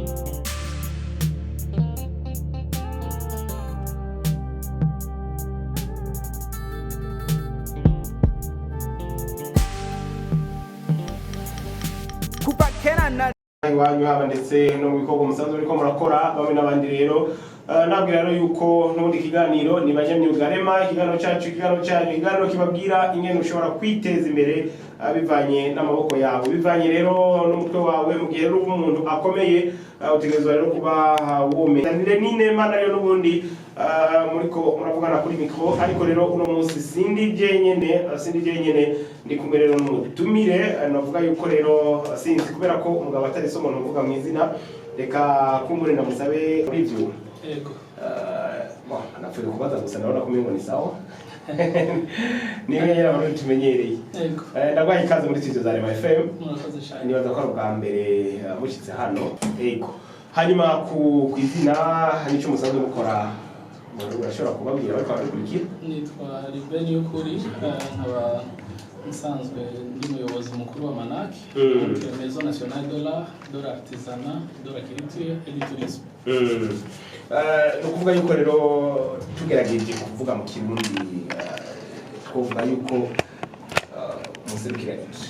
Kuva kera na Iwanyu, haba ndetse no mu bikorwa musanzwe muriko murakora bamwe n'abandi. Rero nabwira rero yuko n'ubundi ikiganiro ni Banyamyuga Rema, ikiganiro cyacu, ikiganiro cyanyu, ikiganiro kibabwira ingene ushobora kwiteza imbere bivanye n'amaboko yawe, bivanye rero n'umutwe wawe. Mu gihe rero uba umuntu akomeye, utegerezwa rero kuba womenya n'inema nayo. N'ubundi muriko muravugana kuri mikro, ariko rero uno munsi sindi jenyene, sindi jenyene, ndi kumwe rero n'umutumire. Navuga yuko rero sinzi kubera ko umugabo atari so umuntu uvuga mu izina, reka kumbure ndamusabe muri ivyo. Yego. Bon, napfuye kubaza gusa, ndabona ko umengo ni sawa, niyo nyene abantu tumenyereye. Yego. Ndagwaye ikaze muri studio za Rema FM. Murakoze cyane. Nibaza ko ari ubwa mbere mushyitse hano. Yego, hanyuma ku izina n'icyo musanzwe mukora, umuntu urashobora kubabwira bariko baradukurikira? Nitwa Ruben Yukuri, nkaba nsanzwe ndi umuyobozi mukuru wa MANAC, Maison Nationale de l'Art, de l'Artisanat, de la Culture et du Tourisme. Ni ukuvuga yuko rero tugerageje kuvuga mu Kirundi, twovuga yuko muserukira iki?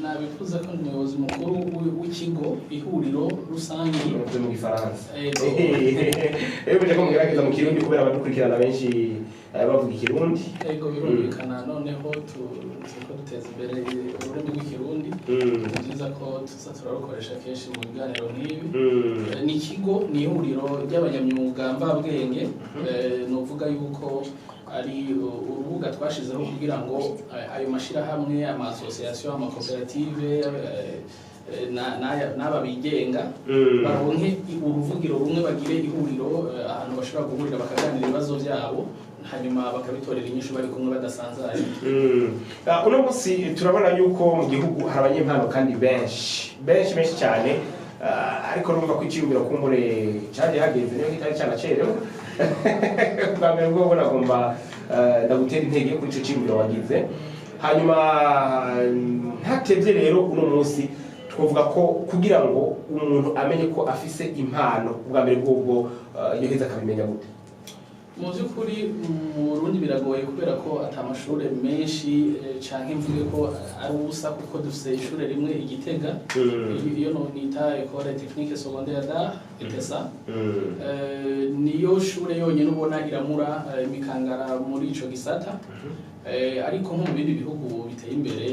Nabivuze ko ndi umuyobozi mukuru w'ikigo, ihuriro rusange. Muvuze mu Gifaransa. Yego. Rero muje ko mugerageza mu Kirundi kubera abadukurikirana benshi bavuga Ikirundi. Yego, birumvikana. Noneho turiko duteza imbere ururimi rw'Ikirundi. Ni byiza ko tuza turarukoresha kenshi mu biganiro nk'ibi. Ni ikigo, ni ihuriro ry'abanyamyuga mvabwenge. Nuvuga yuko ari urubuga twashizeho kugira ngo ayo mashirahamwe, ama association, amakoperative n'aba bigenga baronke uruvugiro rumwe, bagire ihuriro, ahantu bashobora guhurira bakaganira ibibazo byabo, hanyuma bakabitorera inyishu bari kumwe badasanzaye. Uno munsi turabona yuko mu gihugu hari abanyempano kandi benshi benshi benshi cyane. Ariko urumva ko iciyumviro kumbure cyaje hageze, niyo kitari cyanacerewe. Bwa mbere bwo nagomba ndagutera intege kuri ico ciyumviro wagize. Hanyuma ntatevye rero, uno munsi twavuga ko kugira ngo umuntu amenye ko afise impano, ubwa mbere bwobwo yoheza akabimenya gute? Mu by'ukuri mu Burundi biragoye kubera ko ata mashure menshi, canke mvuge ko ari ubusa, kuko dufise ishure rimwe i Gitega, iyo no nita Ecole Technique Secondaire d'Art, ETSA. Niyo shure yonyine ubona iramura imikangara muri ico gisata. Ariko nko mu bindi bihugu biteye imbere,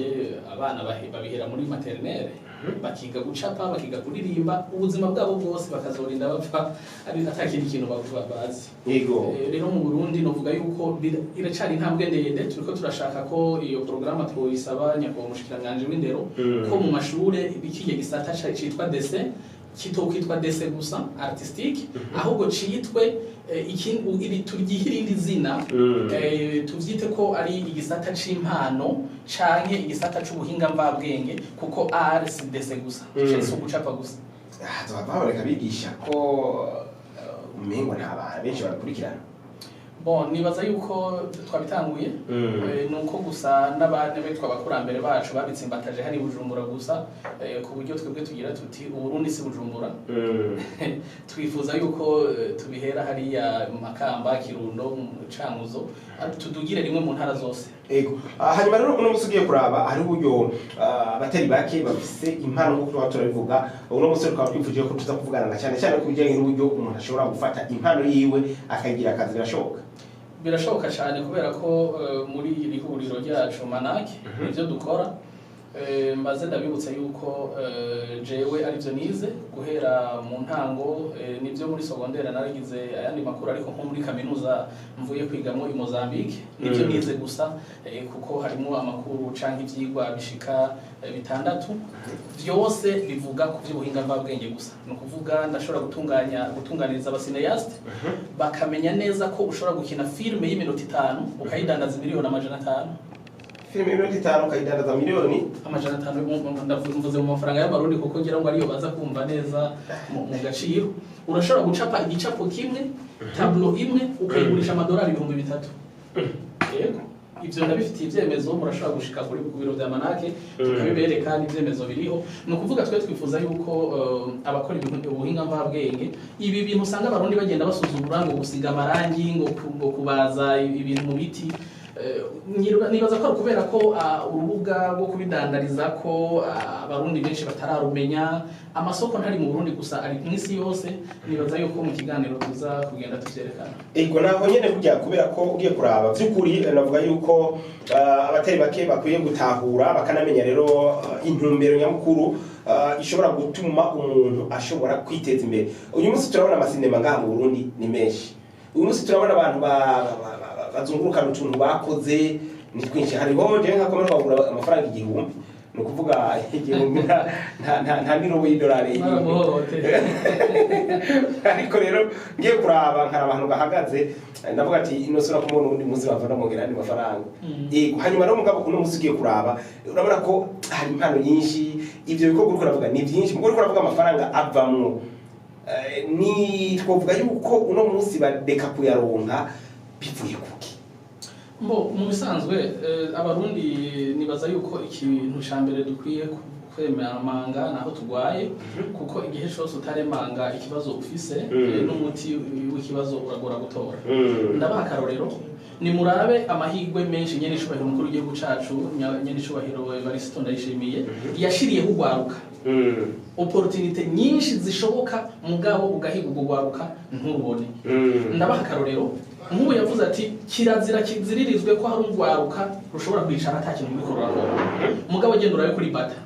abana babihera muri maternelle, bakiga gucapa, bakiga kuririmba, ubuzima bwabo bwose bakazorinda bapfa ari atakindi kintu bazi. Rero mu Burundi novuga yuko iracari intambwe ndende. Turiko turashaka ko iyo porogaramu twoyisaba nyakubahwa umushikiranganji w'indero, ko mu mashure ikiye gisata citwa dessin kitokwitwa dessin gusa artistique, ahubwo citwe turyihe irindi zina, tuvyite ko ari igisata c'impano canke igisata c'ubuhinga mvabwenge, kuko art si dessin gusa, si ugucapa gusa. Ah, baboneka bigisha ko umengo nta bantu benshi babikurikirana. Bon, nibaza yuko twabitanguye. Nuko gusa n'abandi bitwa abakurambere bacu babitsimbataje hari Bujumbura gusa, ku buryo twebwe tugira tuti Uburundi si Bujumbura. Twifuza yuko tubihera hariya mu Makamba, Kirundo, mu Cankuzo, tudugire rimwe mu ntara zose. Ego. Hanyuma rero uno munsi ugiye kuraba hari uburyo abatari bake bafise impano nk'uko twaba turabivuga. Uno munsi tukaba twifuje ko tuza kuvugana na cyane cyane ku bijyanye n'uburyo umuntu ashobora gufata impano yiwe akayigira akazi. Birashoboka? Birashoboka cyane, kubera ko muri iri huriro ryacu MANAC nivyo dukora. Mbaze ndabibutsa yuko jewe arivyo nize guhera mu ntango, nivyo muri secondaire naragize ayandi makuru, ariko nko muri kaminuza mvuye kwigamo i Mozambique nivyo nize gusa, kuko harimo amakuru canke ivyigwa bishika bitandatu, vyose bivuga ku vy'ubuhinga mvabwenge gusa. Ni ukuvuga ndashobora gutunganya, gutunganiriza aba cinéastes, bakamenya neza ko ushobora gukina filime y'iminota 5 ukayidandaza miliyoni 500. Filime y'iminota 5 ukayidandaza miliyoni 500, mvuze mu mafaranga y'Amarundi kuko ngira ngo ariyo baza kumva neza mu gaciro. Urashobora gucapa igicapo kimwe, tableau imwe, ukayigurisha amadolari 3000. Yego. Ivyo ndabifitiye ivyemezo, murashobora gushika kuri ku biro vya Manake tukabibereka, n'ivyemezo biriho. Ni ukuvuga twe twifuza yuko abakora ubuhinga mvabwenge, ibi bintu usanga Abarundi bagenda basuzugura, ngo gusiga amarangi, ngo kubaza ibintu mu biti. Nibaza ko ari ukubera ko urubuga rwo kubidandariza ko Abarundi benshi batararumenya. Amasoko ntari mu Burundi gusa, ari mu isi yose. Nibaza yuko mu kiganiro tuza kugenda tuvyerekana. Ego, naho nyene burya, kubera ko ugiye kuraba vy'ukuri, navuga yuko abatari bake bakwiye gutahura bakanamenya rero intumbero nyamukuru ishobora gutuma umuntu ashobora kwiteza imbere. Uyu munsi turabona amasinema ngaha mu Burundi ni menshi. Uyu munsi turabona abantu bazungurukana utuntu bakoze ni twinshi. Hariho jewe nka komera kugura amafaranga 1000, ni ukuvuga 1000 nta n'irobo y'idolari irimo. Baramuhohoteye. Ariko rero ngiye kuraba nkara abantu gahagaze, ndavuga ati ino sura kumubona undi munsi bava ndamwongera andi mafaranga. Yego, hanyuma rero mugabo uno munsi ugiye kuraba urabona ko hari impano nyinshi. Ivyo bikorwa uriko uravuga ni byinshi, mugabo uriko uravuga amafaranga avamwo. Ni twovuga yuko uno munsi bareka kuyaronka bivuye kuki? Mbo mu bisanzwe Abarundi nibaza yuko ikintu ca mbere dukwiye kwemanga naho tugwaye, kuko igihe cose utaremanga ikibazo ufise, n'umuti w'ikibazo uragora gutora. Ndabaha akarorero: nimurabe amahirwe menshi nyene icubahiro umukuru w'igihugu cacu, nyene icubahiro Evariste Ndayishimiye, yashiriyeho ugwaruka, opportunité nyinshi zishoboka, mugabo ugahiga urwo rwaruka nturubone. Ndabaha akarorero: nk'ubu yavuze ati kirazira kiziririzwe ko hari urwaruka rushobora kwicara ata kintu ruriko rurakora. Mugabo genda urabe kuri bata,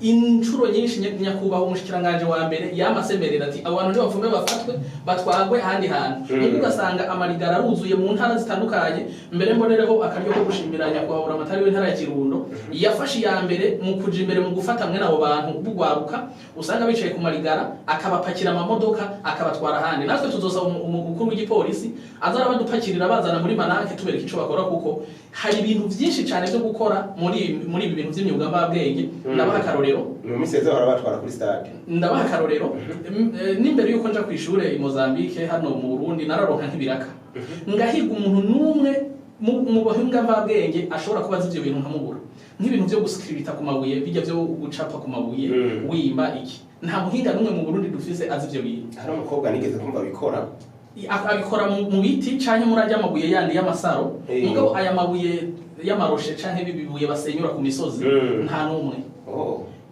inshuro nyinshi nyakubahwa umushikiranganji wa mbere yamasemerera ati abo bantu ntibapfume bafatwe batwagwe ahandi hantu. Nuko ugasanga amarigara aruzuye mu ntara zitandukanye. Mbere mbonereho akaryo ko gushimira nyakubahwa Buramatari w'intara ya Kirundo, yafashe iya mbere mu kuja imbere mu gufata mwene abo bantu b'ugwaruka usanga bicaye ku marigara, akabapakira amamodoka akabatwara ahandi. Natwe tuzosaba umukuru w'igipolisi aza arabadupakirira bazana muri Manake, tubereka ico bakora, kuko hari ibintu vyinshi cane vyo gukora muri ibi bintu vy'imyuga mvabwenge. Ndabaha akarorero. Mu minsi yeze bahora batwara kuri stade. Ndabaha akarorero. N'imbere yuko nja kw'ishure i Mozambique, hano mu Burundi nararonka nk'ibiraka, ngahiga umuntu n'umwe mu bahinga mvabwenge ashobora kuba azi ivyo bintu nkamubura. Nk'ibintu vyo guscripta ku mabuye, bijya vyo gucapa ku mabuye, wimba iki, nta muhinga n'umwe mu Burundi dufise azi ivyo bintu. Hari umukobwa nigeze kumva bikora. Abikora mu biti canke muri arya mabuye yandi y'amasaro. Mugabo aya mabuye y'amaroshe canke ibibuye basenyura ku misozi, nta n'umwe.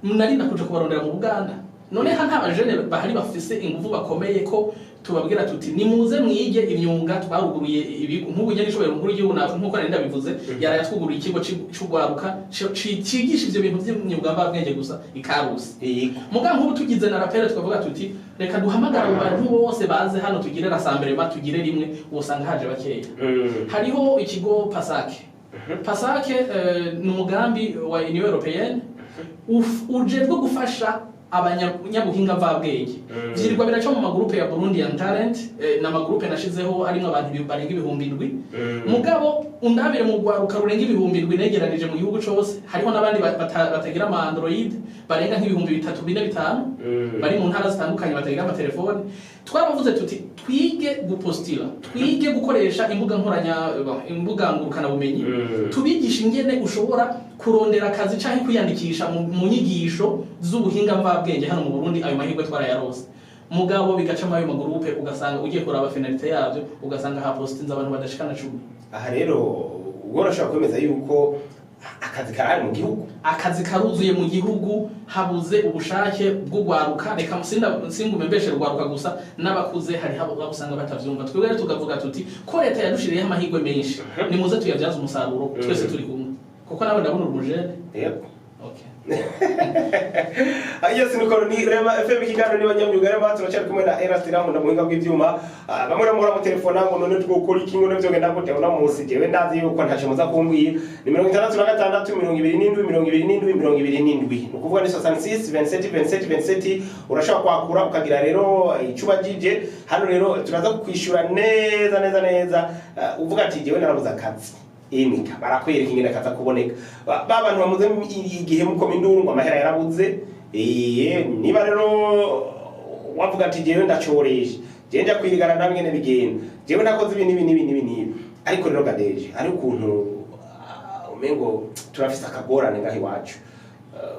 Narinda kuja kubarondera mu Buganda. None ha nta bajene bahari bafise inguvu bakomeye ko tubabwira tuti nimuze mwige imyuga? Twaruguruye ibigo nk'ubu nyene ishobora umukuru w'igihugu nkuko nari ndabivuze yaraye atwuguriye ikigo c'ugwaruka cigisha ivyo bintu vy'imyuga mvabwenge gusa ikarusi. Muga nk'ubu tugize na rappel, tukavuga tuti reka duhamagara abo bantu bose baze hano tugire rassemblement, tugire rimwe, wosanga haje bakeya. Hariho ikigo Pasake. Pasake ni umugambi wa Union Européenne ujejwe gufasha abanyabuhinga mvabwenge. Vyirirwa biraca mu magurupe ya Burundian Talent, n'amagurupe nashizeho arimwo abantu barenga 7000. Mugabo undabire mu rwaruka rurenga 7000 negeranije mu gihugu cose, hariho n'abandi batagira ama Android barenga nk'ibihumbi 3, 4, 5, bari mu ntara zitandukanye batagira amatelefone. Twaravuze tuti twige gupostila, twige gukoresha imbuga nkoranya, imbuga ngurukanabumenyi, tubigisha ingene ushobora kurondera akazi canke kwiyandikisha mu nyigisho z'ubuhinga mvabwenge hano mu Burundi. Ayo mahirwe twarayarose, mugabo bigaca muri ayo magurupe, ugasanga ugiye kuraba finalité yavyo, ugasanga hapostinze abantu badashikana 10. Aha rero ubwo urashobora kwemeza yuko akazi karahari mu gihugu? Akazi karuzuye mu gihugu, habuze ubushake bw'ugwaruka. Reka musinda singume mbeshe rugwaruka gusa, n'abakuze hari habo usanga batavyumva. Twebwe rero tukavuga tuti ko leta yadushiriyeho amahirwe menshi, nimuze tuyabyaze umusaruro twese turi kumwe, kuko nawe ndabona urumujene. Yego. Okay. Yes, nuko ni Rema FM, ikiganiro ni Banyamyuga Rema. Turacyari kumwe na Eraste Ramu muhinga bw'ivyuma. Bamwe namura mu telefone ngo none twokora iki, ngo navyo ngenda gute uno munsi? Jewe ndazi yuko ntacyo muza kumbwira. Ni 66 27 27 27, ni ukuvuga ni 66 27 27 27. Urashobora kwakura ukagira rero icuba jije hano. Rero turaza kukwishura neza neza neza. Uvuga ati jewe narabuze akazi, imika barakwereka ingene kaza kuboneka. Ba bantu bamuze igihe mukoma induru ngo amahera yarabuze. Niba rero wavuga ati jewe ndacoresha, jewe nja kwirigana nawe ingene bigenda, jewe nakoze ibi n'ibi n'ibi n'ibi n'ibi. Ariko rero gadeje hari ukuntu Umengo turafise akagorane ngaho iwacu.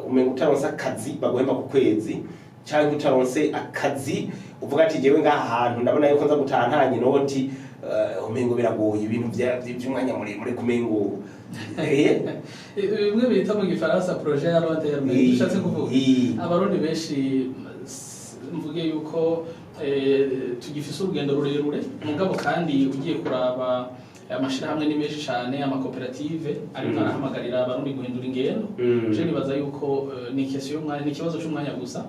Umengo utaronse akazi baguhemba ku kwezi, cyangwa utaronse akazi uvuga ati jewe ngaha hantu ndabona yuko nza gutaha ntanye inoti, umengo biragoye, ibintu vy'umwanya muremure kumengo Bimwe bita mu Gifaransa projet ya long terme, dushatse kuvuga Abarundi benshi, mvuge yuko tugifise urugendo rurerure, mugabo kandi ugiye kuraba amashirahamwe ni menshi cane, amakoperative ariko arahamagarira Abarundi guhindura ingendo. Je nibaza yuko ni question y'umwanya, ni ikibazo c'umwanya gusa.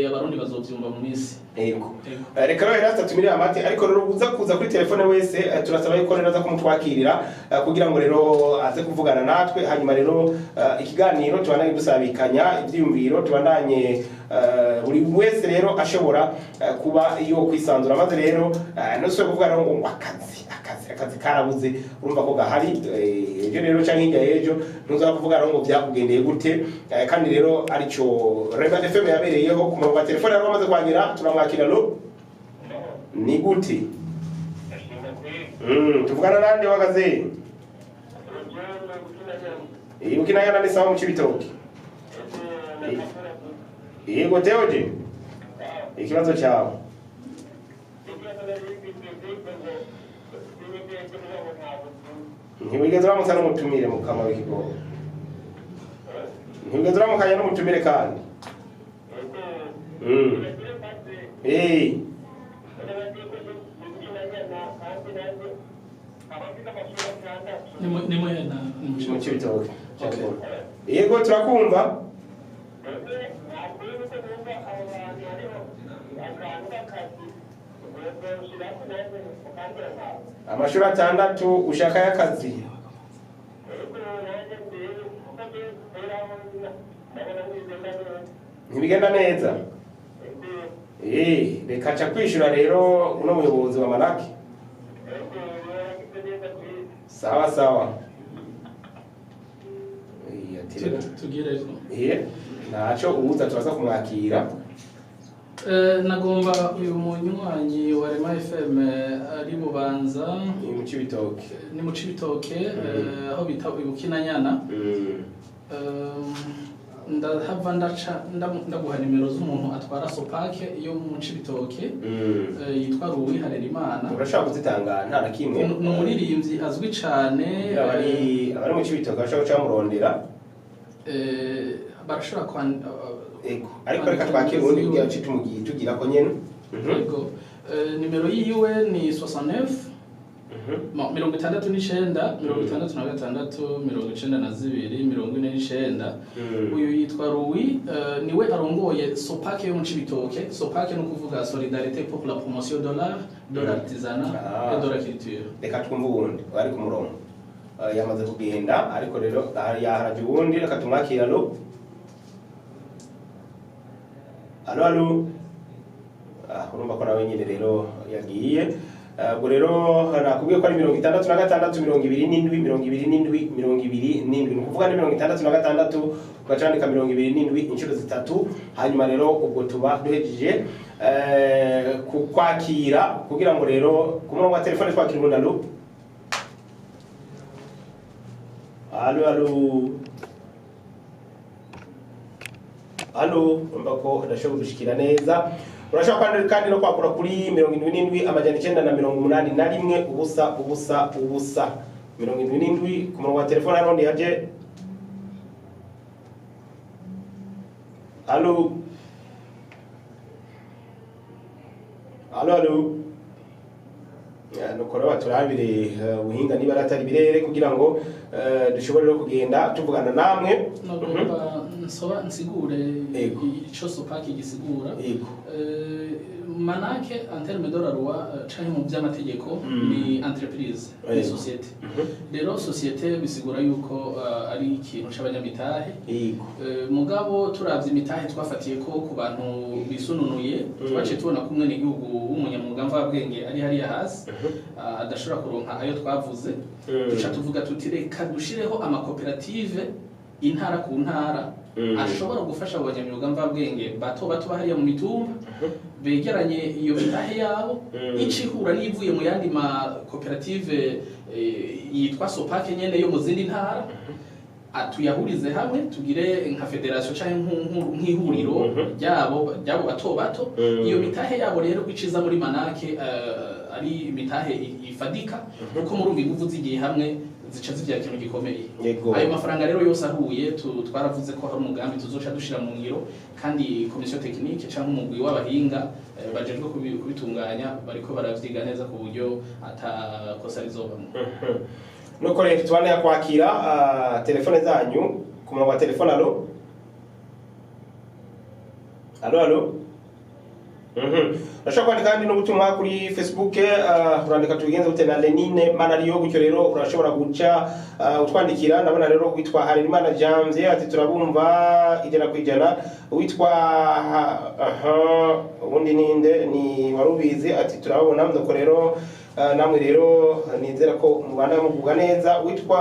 Abarundi bazovyumva mu minsi. Yego. Yego. Reka rero Eraste tumirire amate, ariko rero uza kuza kuri telefone wese, turasaba yuko rero aza kumutwakirira, kugira ngo rero aze kuvugana natwe, hanyuma rero ikiganiro tubandanye dusabikanya ivyiyumviro, tubandanye buri wese rero ashobora kuba yo kwisanzura, maze rero ntusubire kuvuga rero ngo akazi, akazi, akazi karabuze. Urumva ko gahari ejo rero canke hirya y'ejo ntuza kuvuga rero ngo vyakugendeye gute, kandi rero arico Rema FM yabereyeho. Ku murongo wa telefone rero bamaze kwakira, turamwakira. Lo, ni gute? Tuvugana nande wagaze? Ukinayana ni sawa mu Cibitoke. Yego Teoje, ikibazo cyawe. Ntiwigeze uramutsa n'umutumire mu kama w'ikigogo, ntiwigeze uramukanya n'umutumire kandi. Ni muhena ni mu Mu Cibitoke. Cibitoke. Okay. Yego, turakumva. Amashuri 6 ushaka y'akazi. Ntibigenda neza. Reka ca kwishura rero uno muyobozi wa Manaki. Sawa sawa. Ati rero. Tugireko. Ntaco uwuza turaza kumwakira. Nagomba uyu munywanyi wa Rema FM ari Bubanza, Ni mu Cibitoke. Ni mu Cibitoke, aho bita Ibukinanyana. Ndahava ndaca ndaguha nimero z'umuntu atwara Sopake yo mu Cibitoke, yitwa Ruwi Harerimana. Urashobora kuzitanga nta na kimwe. Ni umuririmbyi azwi cane. Abari mu Cibitoke bashobora guca bamurondera. Barashobora Ego. Ariko reka twakire ubundi kugira ngo tumugiye tugira ko nyene. Yego. Nimero yiwe ni 69 69 66 92 49. Uyu yitwa Louis, niwe arongoye Sopake yo mu Cibitoke. Sopake no kuvuga Solidarité pour la promotion de l'art, de l'artisanat et de la culture. Reka twumve uwundi ari ku murongo. Yamaze kugenda, ariko rero yaharaje uwundi, reka tumwakire. Alo, alo, alo. Urumva ko nawe nyine rero yagiye. Ubwo rero nakubwiye ko ari 66 27 27 27, ni ukuvuga ni 66 ugaca wandika 27 inshuro zitatu, hanyuma rero ubwo tuba duhejeje kukwakira kugira ngo rero ku murongo wa telefone twakira ubundi. Alo, alo, alo, alo. Urumva ko udashobora gushikira neza. Urashobora kandi no kwakura kuri 77 981 0 0 0 77. Ku murongo wa telefone hano yaje. Alo, alo, alo. Nuko rero baturabire ubuhinga niba atari birere kugira ngo dushobore rero kugenda tuvugana namwe. Nagomba nsoba nsigure Yego. ico Sopake gisigura. Yego. Manake en terme de la loi, canke mu by'amategeko, ni entreprise, ni Yego. société. Rero société bisigura yuko ari ikintu c'abanyamitahe. Mugabo turavye imitahe twafatiye ko ku bantu bisununuye, twaciye tubona ko umwenegihugu w'umunyamwuga mvabwenge ari hariya hasi, adashobora kuronka ayo twavuze. Duca tuvuga tuti reka dushireho amakoperative intara ku ntara. Ashobora gufasha abo banyamyuga mvabwenge bato bato bahariya mu mitumba, begeranye iyo mitahe yabo, ica ihura n'ivuye mu yandi makoperative yitwa Sopake nyene yo mu zindi ntara, tuyahurize hamwe, tugire nka fédération canke nk'ihuriro ryabo bato bato. Iyo mitahe yabo rero iciza muri Manake ari imitahe ifadika, kuko murumva inguvu zigiye hamwe zica zivyara ikintu gikomeye. Ayo mafaranga rero yose ahuye, twaravuze ko hari umugambi tuzoca dushira mu ngiro, kandi commission technique canke umugwi w'abahinga bajejwe kubitunganya bariko baravyiga neza ku buryo atakosa rizobamwo. Nuko rero tubane kwakira telefone zanyu ku murongo wa telefone. Allô, allô, allô. Urashobora kwandika kandi n'ubutumwa kuri Facebook, urandika "Tubigenze gute na Lenine Manariyo?" Gutyo rero urashobora guca utwandikira. Ndabona rero witwa Harerimana Janvier ati "Turabumva 100%." Witwa, aha, ubundi ninde ni warubizi ati "Turababona." Nuko rero namwe rero nizera ko mubana muvuga neza. Witwa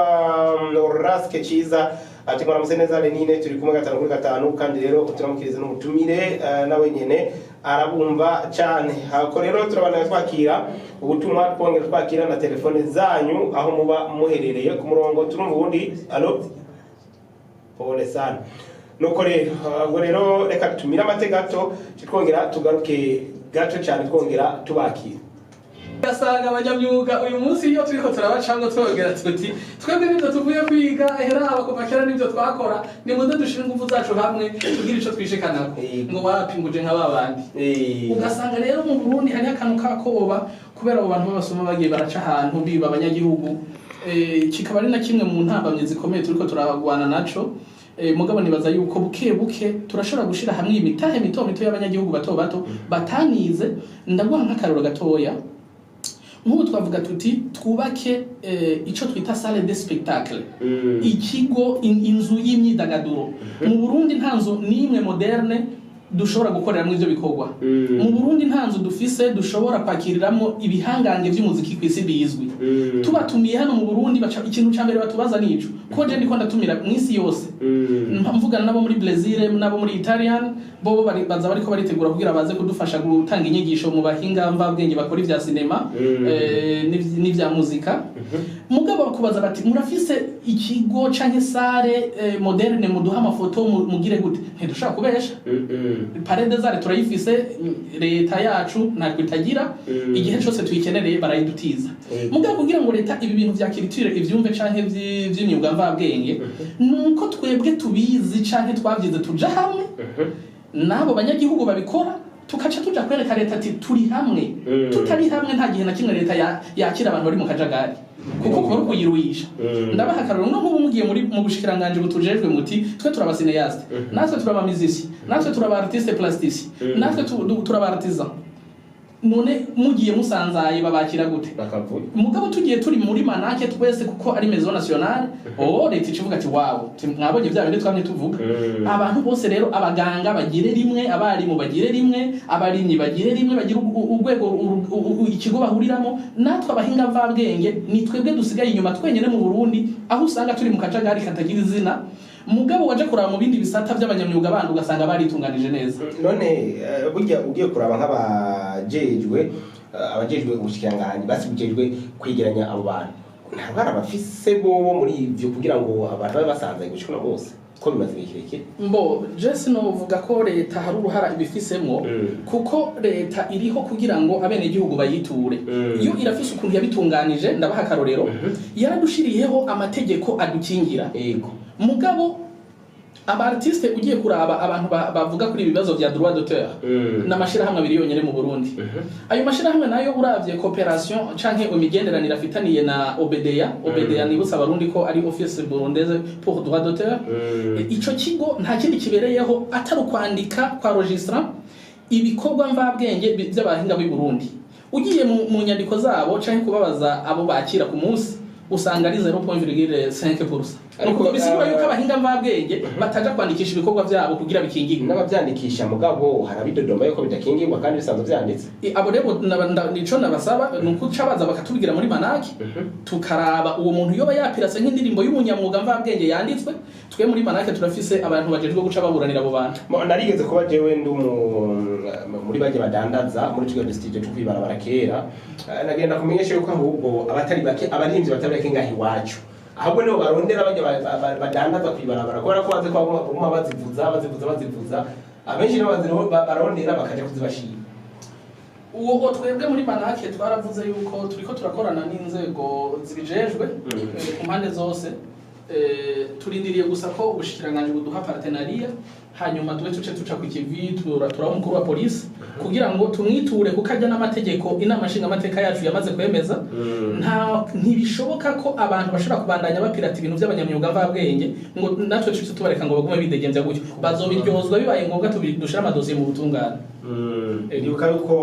Raske Ciza ati "Mwaramutse neza Lenine, turi kumwe 5 kuri 5." Kandi rero turamukiriza n'umutumire, nawe nyene arabumva cyane. Hako rero turabana twakira ubutumwa, twongera twakira na telefone zanyu aho muba muherereye. Ku murongo turumva ubundi. Allô, pole sana. Nuko rero ubwo rero reka tumire amate gato, twongera tugaruke gato cyane, twongera tubakira. Ugasanga abanyamyuga uyu munsi iyo turiko turabacamwo twongera tuti "Twebwe nivyo tuvuye kwiga, hera kuva kera nivyo twakora, nimuze dushire ingufu zacu hamwe tugire ico twishikanako." Ngo "Wapi, nguje nka babandi." Ugasanga rero mu Burundi hariho akantu kakoba kubera abo bantu b'abasoma bagiye baraca ahantu biba abanyagihugu. Kikaba ari na kimwe mu ntambamyi zikomeye turiko turagwana naco. Mugabo nibaza yuko buke buke turashobora gushira hamwe imitahe mito mito y'abanyagihugu bato bato batanize. Ndaguha nk'akaroro gatoya: nk'ubu twavuga tuti twubake ico twita salle de spectacle, ikigo inzu y'imyidagaduro. Mu Burundi nta nzu n'imwe moderne dushobora gukoreramo ivyo bikorwa. Mu Burundi nta nzu dufise dushobora kwakiriramwo ibihangange vy'umuziki kw'isi bizwi. Tubatumiye hano mu Burundi, baca ikintu ca mbere batubaza nico, ko je ndiko ndatumira mw'isi yose. Mvugana nabo muri Brazil, nabo muri Italian, bo baza bariko baritegura kugira baze kudufasha gutanga inyigisho mu bahinga mvabwenge bakora ivya sinema n'ivya muzika. Mugabo bakubaza bati "Murafise ikigo canke salle moderne muduha amafoto, mugire gute?" Ntidushobora kubesha. Palais des Arts turayifise, leta yacu ntabwo itagira. Igihe cose tuyikenereye barayidutiza. Mugabo kugira ngo leta ibi bintu vya culture ivyumve canke vy'imyuga mvabwenge, nuko twebwe tubizi canke twavyize tuja hamwe n'abo banyagihugu babikora, tukaca tuja kwereka leta ati "Turi hamwe." Tutari hamwe nta gihe na kimwe leta yakira abantu bari mu kajagari, kuko kora ukuyiruhisha. Ndabaha akarorero: no nk'ubu mugiye muri mu bushikiranganji butujejwe muti "Twe turaba cinéaste, natwe turaba musicien, natwe turaba artiste plasticien, natwe turaba artisan", none mugiye musanzaye babakira gute? Bakavuye. Mugabo tugiye turi muri Manake twese, kuko ari maison nationale, oh, leta ikivuga ati "Wow, mwabonye bya bindi twamye tuvuga." Abantu bose rero, abaganga bagire rimwe, abarimu bagire rimwe, abarimyi bagire rimwe, bagire urwego ikigo bahuriramo. Natwe abahinga mvabwenge ni twebwe dusigaye inyuma twenyene mu Burundi, aho usanga turi mu kajagari katagira izina. Mugabo waje kuraba mu bindi bisata by'abanyamyuga bandi, ugasanga baritunganije neza. None burya ugiye kuraba nk'abajejwe abajejwe ubushikiranganji basi bujejwe kwegeranya abo bantu, nta ruhara bafise bobo muri ivyo kugira ngo abantu babe basanzaye gushika uno munsi, ko bimaze igihe kirekire? Mbo je sinovuga ko leta hari uruhara ibifisemwo, kuko leta iriho kugira ngo abenegihugu bayiture. Iyo irafise ukuntu yabitunganije. Ndabaha akarorero: yaradushiriyeho amategeko adukingira. Mugabo aba artiste, ugiye kuraba abantu bavuga kuri ibi bibazo vya droit d'auteur, n'amashirahamwe abiri yonyene mu Burundi. Ayo mashirahamwe nayo, uravye coopération canke imigenderanire afitaniye na OBDA. OBDA, nibutsa abarundi ko ari Office Burundaise pour droit d'auteur. Ico kigo nta kindi kibereyeho atari ukwandika kwa registra ibikorwa mvabwenge by'abahinga b'i Burundi. Ugiye mu nyandiko zabo canke kubabaza abo bakira ku munsi, Usanga ari 0.5%. Ariko, Nuko bisigura yuko eh, abahinga mvabwenge bataja kwandikisha ibikorwa vyabo kugira bikingirwe. N'abavyandikisha mugabo harabidodoma yuko bidakingirwa kandi bisanzwe vyanditse. Abo rero nico nabasaba ni ukuca baza bakatubwira muri MANAC, tukaraba uwo muntu yoba yapirase nk'indirimbo y'umunyamwuga mvabwenge yanditswe. Twe muri MANAC turafise abantu bajejwe guca baburanira abo bantu. Narigeze kuba jewe ndi muri bajye badandaza muri Kigali studio cyo kwibarabara kera. Nagenda kumenyesha yuko ahubwo abatari bake, abarinzi batari bake ngaho iwacu, ahubwo nibo barondera bajya badandaza kwibarabara, kubera ko bazi ko baguma bazivuza, bazivuza, bazivuza. Abenshi nibo barondera bakaja kuzibashira. Uwo twebwe muri MANAC twaravuze yuko turiko turakorana n'inzego zibijejwe ku mpande zose. Turindiriye gusa ko ubushikiranganji buduha partenariat, hanyuma tube tuce tuca ku kivi turaba umukuru wa polisi kugira ngo tumwiture, kuko ajya n'amategeko inama nshingamateka yacu yamaze kwemeza. Nta ntibishoboka ko abantu bashobora kubandanya bapirata ibintu by'abanyamyuga mvabwenge ngo natwe tuce tubareka ngo bagume bidegemvya gutyo. Bazobiryozwa bibaye ngombwa, dushire amadosiye mu butungane. Ndibuka yuko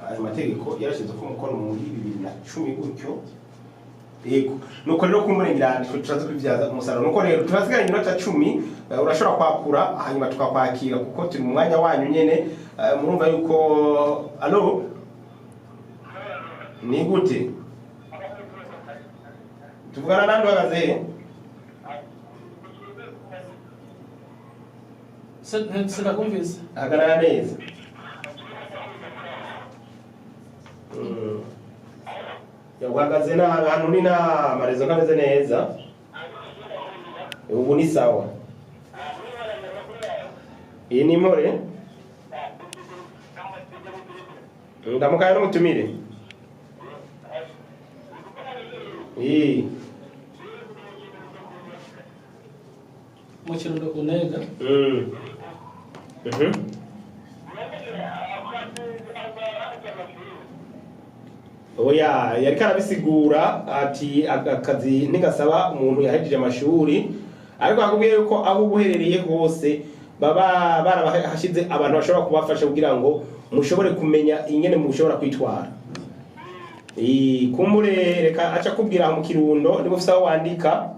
ayo mategeko yarashyizwe ko umukono muri 2010 gutyo. Yego, nuko rero kumurengera turaza kubibyaza umusaruro. Nuko rero turasigaye iminota 10. Urashobora kwakura hanyuma tukakwakira kuko turi mu mwanya wanyu nyene. Murumva yuko, allo, ni gute tuvugana nandi uhagaze he? Sinakumvise. Hagarara neza. Ya, uhagaze na ahantu ni na marezo ntameze neza. Ubu ni sawa. Iyi ni impore ndamukaye n'umutumire. Iyi Mu Kirundo ku Ntega. Oya, yariko arabisigura ati akazi ntigasaba umuntu yahejeje amashuri, ariko akubwiye yuko aho uba uherereye hose baba barabahashize abantu bashobora kubafasha kugira ngo mushobore kumenya ingene mushobora kwitwara. Kumbure reka aca kubwira aho mu Kirundo niba ufise aho wandika.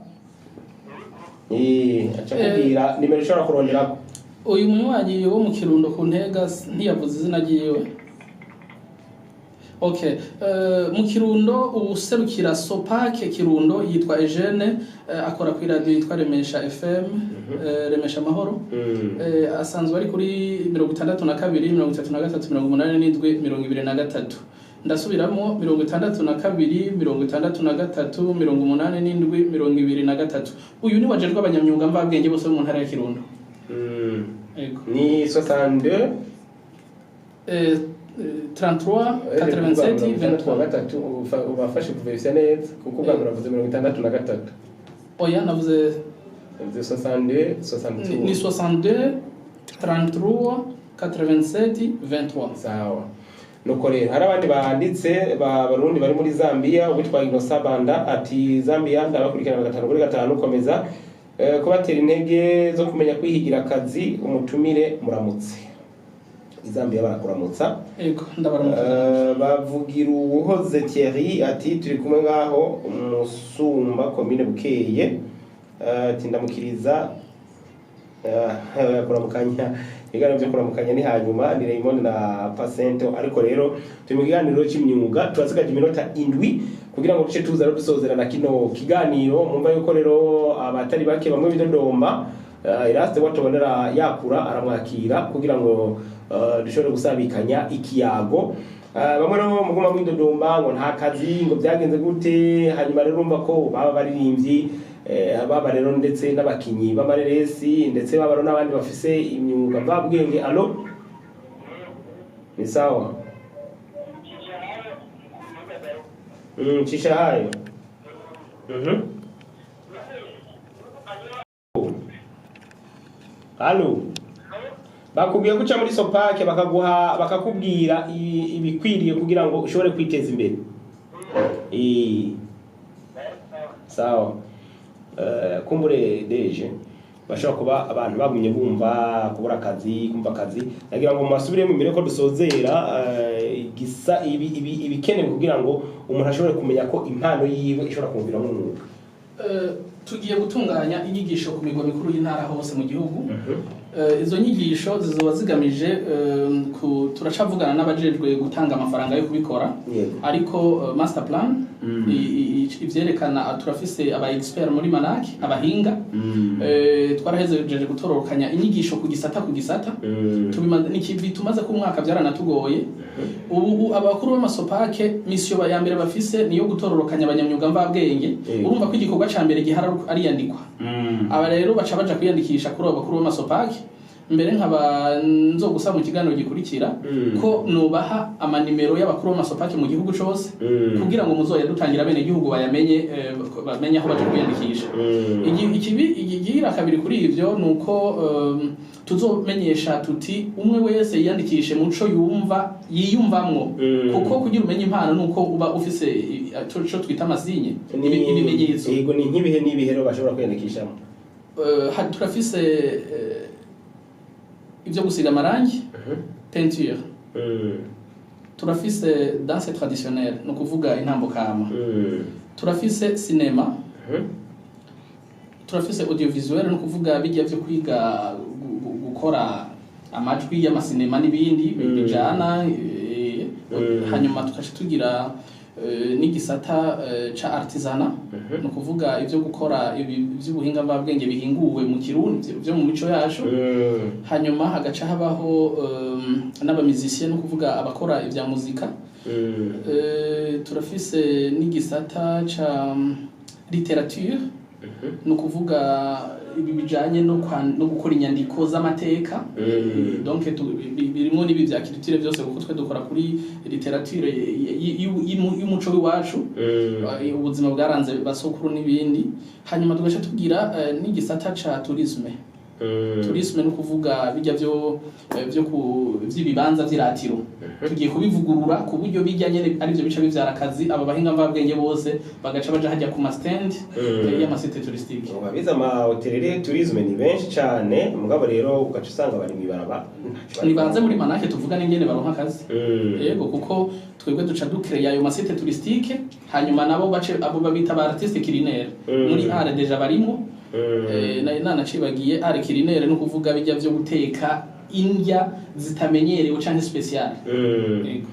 Aca kubwira nimero ushobora kuronderako. Uyu munywanyi wo mu Kirundo ku Ntega ntiyavuze izina ryiwe. Okay, mu Kirundo uwuserukira Sopake Kirundo yitwa Eugene, akora kuri radio yitwa Remesha FM, Remesha Amahoro. Asanzwe ari kuri 62 33 87 23. Ndasubiramo: 62 63 87 23. Uyu ni wajejwe abanyamyuga mvabwenge bose bo mu ntara ya Kirundo. Ego. Ni 62 33 87 23. 63 ubafashe kuverifya neza kuko ubwa mbere uravuze 63. Oya, navuze uvuze 62 63. Ni 62 33 87 23. Sawa. Nuko rero hari abandi banditse ba Barundi bari muri Zambia. Uwitwa Innocent Banda ati: "Zambia ndabakurikirana gatanu kuri gatanu, komeza kubatera intege zo kumenya kwihigira akazi. Umutumire muramutse." Zambia barakuramutsa. Ego, ndabaramutsa. Bavugira uwuhoze Thierry ati: "Turi kumwe ngaho Musumba, komine Bukeye." Ati: "Ndamukiriza." Kuramukanya, ibiganiro byo kuramukanya ni hanyuma, ni Raymond na Pasento. Ariko rero turi mu kiganiro cy'imyuga, turasigaje iminota 7 kugira ngo duce tuza rero dusozerana kino kiganiro. Mumva yuko rero abatari bake bamwe bidodomba. Eraste watubonera yakura aramwakira kugira ngo dushobore gusabikanya ikiyago. Bamwe rero muguma mwidodomba ngo nta kazi, ngo byagenze gute. Hanyuma rero urumva ko baba baririmbyi, baba rero ndetse n'abakinyi b'amareresi, ndetse baba rero n'abandi bafise imyuga mvabwenge. Allo, ni sawa? Cisha hayo. Allo, bakubwiye guca muri Sopake bakaguha, bakakubwira ibikwiriye kugira ngo ushobore kwiteza imbere. Sawa. Kumbure deje Bashobora kuba abantu bagumye bumva kubura akazi, kumva akazi. Nagira ngo mubasubiremo imbere ko dusozera, igisa ibikenewe kugira ngo umuntu ashobore kumenya ko impano yiwe ishobora kumviramo umwuga. Tugiye gutunganya inyigisho ku migwa mikuru y'intara hose mu gihugu. Izo nyigisho zizoba zigamije turacavugana n'abajejwe gutanga amafaranga yo kubikora, ariko master plan ivyerekana, turafise aba expert muri MANAAC, abahinga. Twarahejeje gutororokanya inyigisho ku gisata ku gisata. N'ikivi tumaze ku mwaka, byaranatugoye. Ubu abakuru b'amaSOPAC, mission ya mbere bafise niyo gutororokanya abanyamyuga mvabwenge. Urumva ko igikorwa ca mbere gihari ari iyandikwa. Aba rero baca baja kwiyandikisha kuri abo bakuru b'amaSOPAC. Mbere nkaba nzogusa mu kiganiro gikurikira ko nubaha amanimero y'abakuru b'amaSOPAC mu gihugu cose kugira ngo muzoyadutangira, bene gihugu bayamenye, bamenye aho baja kwiyandikisha. Ikibi ikigira kabiri kuri ivyo ni uko tuzomenyesha tuti umwe wese yiyandikishe muco yumva yiyumvamwo, kuko kugira umenye impano nuko uba ufise ico twita ama signes, ibimenyetso. Yego, ni nk'ibihe n'ibihe rero bashobora kwiyandikishamo? Turafise ivyo gusiga amarangi, peinture. Turafise danse traditionnelle, ni ukuvuga intambo kama. Turafise cinéma. Turafise audiovisuel, ni ukuvuga bijya vyo kwiga gukora amajwi y'amasinema n'ibindi bijana. Hanyuma tukaca tugira n'igisata ca artisanat, ni ukuvuga ivyo gukora ibi vy'ubuhinga mvabwenge bihinguwe mu Kirundi, vyo mu mico yacu. Hanyuma hagaca habaho n'aba musiciens, ni ukuvuga abakora ivya muzika. Turafise n'igisata ca littérature, ni ukuvuga ibi bijanye no gukora inyandiko z'amateka. Donc birimwo n'ibi vya culture byose, kuko twe dukora kuri littérature y'umuco w'iwacu, ubuzima bwaranze basokuru n'ibindi. Hanyuma tugaca tugira n'igisata ca tourisme. Tourisme ni ukuvuga bijya vyo ku vy'ibibanza vy'iratiro. Tugiye kubivugurura ku buryo bijya nyene arivyo bica bivyara akazi, aba bahinga mvabwenge bose bagaca baja hajya ku ma stand y'ama sites touristiques. Abize ama hôtellerie tourisme ni benshi cane, mugabo rero ugaca usanga bari mw'ibaraba, ntaco bari. Nibanze muri MANAAC tuvugane ingene baronka akazi. Yego, kuko twebwe duca ducréa ayo ma sites touristiques, hanyuma nabo bace abo babita ba artiste culinaire. Muri art déjà barimo. Nanacibagiye art culinaire, no kuvuga bijya vyo guteka indya zitamenyerewe canke spécial. Yego.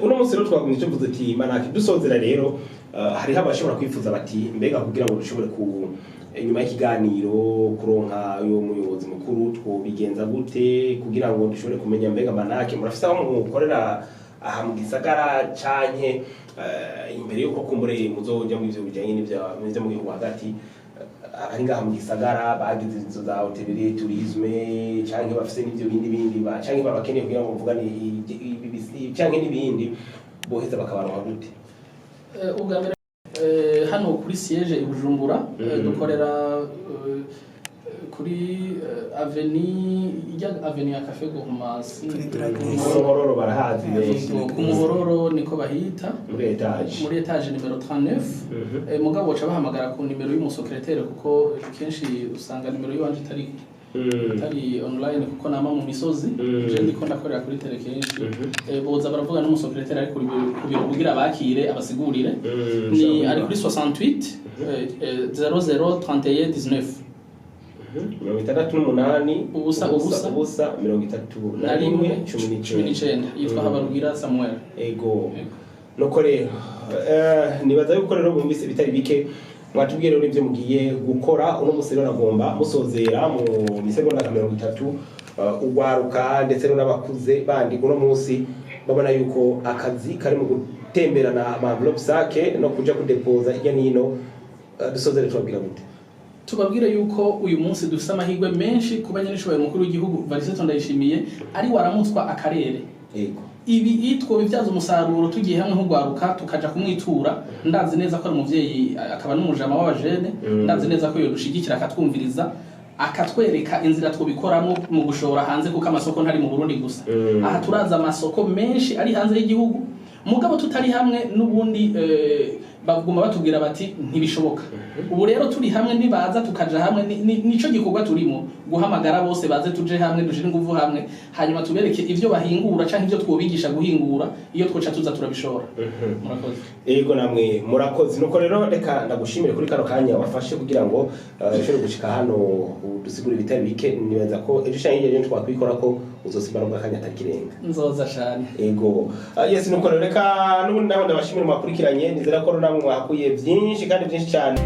Uno munsi rero twagumye tuvuze ati MANAAC. Dusozera rero, hariho abashobora kwifuza bati mbega kugira ngo dushobore ku inyuma y'ikiganiro kuronka uyo muyobozi mukuru twobigenza gute, kugira ngo dushobore kumenya mbega MANAAC murafise aho mukorera aha mu gisagara, canke imbere yuko kumbure muzoja mu ivyo bijanye n'ivyo mu gihugu hagati, abari ngaha mu gisagara bagize inzu za hôtellerie tourisme canke bafise n'ivyo bindi canke babakeneye kugira ngo mvugane canke n'ibindi, boheza bakabaronka gute? Ubwa mbere, hano kuri siège i Bujumbura, dukorera kuri avenue, ijya avenue ya Café Gourmand. Kuri Drag Ku Muhororo barahazi benshi. Ku Muhororo niko bahita. Muri étage. Muri étage nimero 39. Mugabo baca bahamagara ku nimero y'umusekreteri, kuko kenshi usanga nimero y'iwanje itari online, kuko nama mu misozi. Je ndiko ndakorera kuri terrain kenshi. Boza baravuga n'umusekreteri ari ku biro kugira bakire abasigurire. Ni ari kuri 68 00 31 19. 68 Ubusa, ubusa. ubusa, 31, 19. 19. Yitwa Habarugira Samuel. Ego. Ego. Nuko rero, nibaza yuko rero bumvise bitari bike mwatubwiye rero n'ibyo mugiye gukora. Uno munsi rero nagomba musozera mu misegonda nka 30, ugwaruka ndetse n'abakuze bandi uno munsi babona yuko akazi kari mu gutemberana ama enveloppe sake no kuja kudepoza hirya nino, dusozere tubabwira gute? Tubabwire yuko uyu munsi dufite amahirwe menshi kuba nyenishoboye umukuru w'igihugu Varisito Ndayishimiye ari waramutswa akarere. Ibi twobibyaza umusaruro tugiye hamwe nk'ugwaruka, tukaja kumwitura. Ndazi neza ko ari umuvyeyi akaba n'umujama w'abajene. Ndazi neza ko yodushigikira, akatwumviriza, akatwereka inzira twobikoramo mu gushora hanze, kuko amasoko ntari mu Burundi gusa. Aha turaza amasoko menshi ari hanze y'igihugu, mugabo tutari hamwe n'ubundi. Baguma batubwira bati ntibishoboka. Ubu rero turi hamwe, nibaza tukaja hamwe, nico gikorwa turimo, guhamagara bose baze tuje hamwe, dushire inguvu hamwe, hanyuma tubereke ivyo bahingura canke ivyo twobigisha guhingura, iyo twoca tuza turabishora. Murakoze. Yego, namwe murakoze. Nuko rero reka ndagushimire kuri kano kanya wafashe kugira ngo ushobore gushika hano udusigure ibitari bike. Nibaza ko ejo canke hirya y'ejo twakwikora ko uzosimba nubwo akanya atakirenga. Nzoza cane. Ego. Yes, nuko rero reka n'ubundi nawe ndabashimire mwakurikiranye. Nizera ko namwe mwahakuye byinshi kandi byinshi cyane.